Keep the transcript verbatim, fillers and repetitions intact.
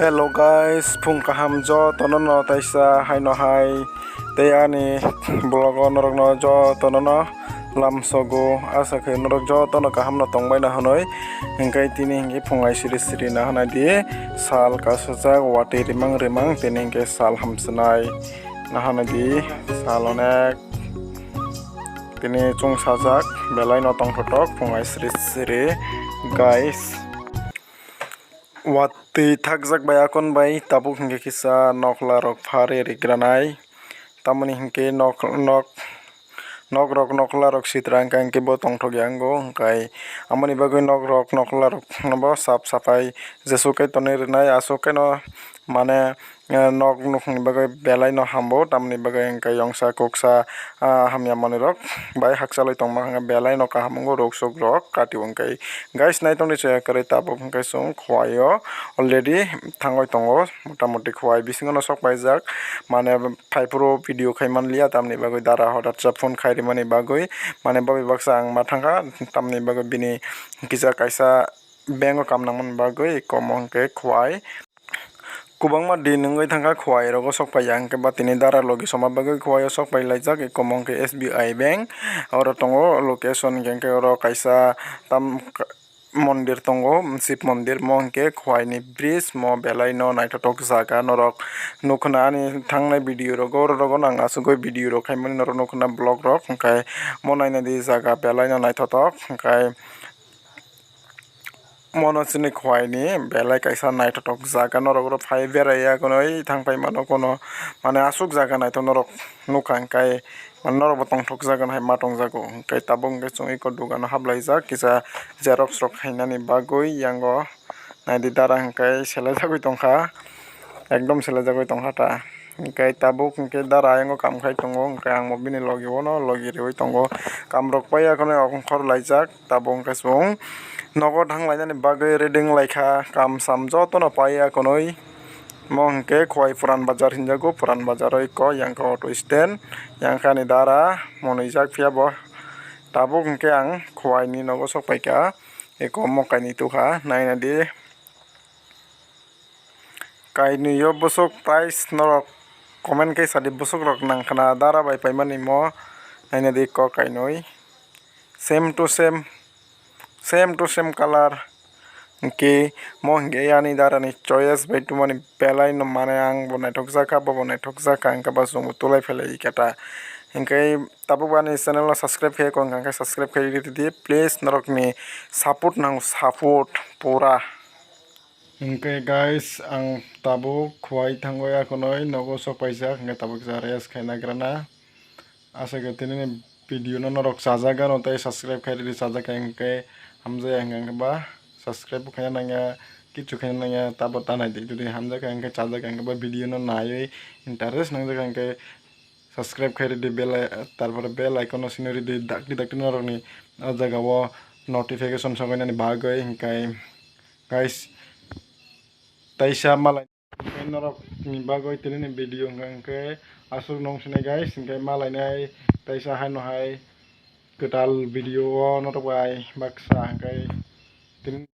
Hello guys, phung kaham jotono no taisa haino hai tei ani vlog o norokno jotono no lamsogo, asa khe norok jotono kaham no tongbai na hwnwi. Hinkhe tini hinkhe phung ai siri siri na hwnwi di sal kasajak watwi rimang rimang, tini hinkhe sal hamswnai na hwnwi di sal onek tini chwng sajak belai no tongthotok phung ai siri siri guys. Watwi thakjak bai akon bai tabuk hinkhe kisa nokla rok phari rigranai. Tamoni hinkhe nok nok nok rok nokla rok sitra hinkhe hinkhe bo tongthok ya wngo, hinkhe amoni bagwi nok rok nokla rok no bo sap sapai jesuk khe tonwi rwnai, aswk khe no mane eh, nok nukhungni bagwi belai no hambo, tamni bagwi hinkhe yongsa kuksa, ah, hamya manwi rok bai hakchalwi tongma hinkhe belai no kaham wngo, rok sok rok kati o hinkhe. Guys, naitongni chaya kwrwi tabuk hinkhe chwng Khowai o already thangwi tongo, mota moti Khowai bisingo no sok paijak, mane phaiphuru video khai manliya, tamni bagwi dara hoda cha phone khai rimani bagwi, mane babai baksa ang ma thangkha, tamni bagwi bini kisa kaisa bank o kam nangmani bagwi eko omo hinkhe Khowai. Kwbangma din wngwi thangkha Khowai rogo sok paiya, hinkhe ba tini dara logi soma bagwi Khowai o sok pai laijak, eko omo hinkhe S B I bank. Oro tongo location hinkhe, hinkhe oro kaisa tam mondir tongo, Shiv mondir, mo hinkhe Khowai ni bridge, mo belai no naithotok jaga norok nukhuna ani thangnai video rogo, oro rogo no ang asugwi video rok khaimani norok nukhuna vlog rok, hinkhe mo naina di jaga belai no naithotok, hinkhe Mono chini Khowai ni belai kaisa naithotok jaga, norok oro phai berai ya, kono oi thang pai mano, kono mane aswk jaga naithok norok nukha, hinkhe mane norok bo tongthok jaga hai ma tong jago. Hinkhe tabuk hinkhe chwng eko dogano hablai jak, kisa xerox rok khainani bagwi, yango naidi dara hinkhe selai jagwi tongkha, ekdom selai jagwi tongkha ta. Hinkhe tabuk hinkhe dara ayang o kam khai tongo, hinkhe ang bo bini logi o no logi riui tongo. Kam rok pai ya kheno ongkhor laijak, tabuk hinkhe chwng nogo thang lainani bagwi ready wng laikha, kam sam jotono pai ya khwnwi. Mo hinkhe Khowai Puran Bazar hinjago, Puran Bazar o eko yang khe auto stand, yang khe ani dara monwi jak phiya bo. Tabuk hinkhe ang Khowai ni nogo sok paikha, eko mokai ni tukha, naina di. Kainwi o bwswk price norok comment khe sadi, bwswk rok nang khna dara bai paimani mo, naina di kok kainwi same to same, same to same color. Hinkhe mo hinkhe ani dara ni choice bai tumani belai no mane, ang bo naithok jakha, bo bo naithok jakha, hinkhe ba chwng bo tulai phailai khe ta. Hinkhe tabuk ani channel no subscribe khe kong kha, hinkhe subscribe khe ridi, please, norok ni support nang, support pura. Hinkhe guys, ang tabuk Khowai thangwi akhonoi nogo sok paijak, hinkhe tabuk kisa rest khaina grana. Aswk khe tini ni video no norok chajak gano tei subscribe khai ridi, chajak kha hinkhe hamjaya, hinkhe ba subscribe bo khaina nangya, kichu khaina nangya, tabo ta nai di, jodi hamjak kha hinkhe chajak kha hinkhe ba video no naiwi interest nangjak kha hinkhe subscribe khai ridi, bell i-, tarpore bell icon no sini ridi, dakti dakti norokni o jaga o notification sokainani bagwi. Hinkhe guys, taisa malai hinkhe norokni bagwi tini ni video hinkhe aswk nung sini guys, hinkhe malainai taisa haino hai kwtal video o norok bai baksa hinkhe tini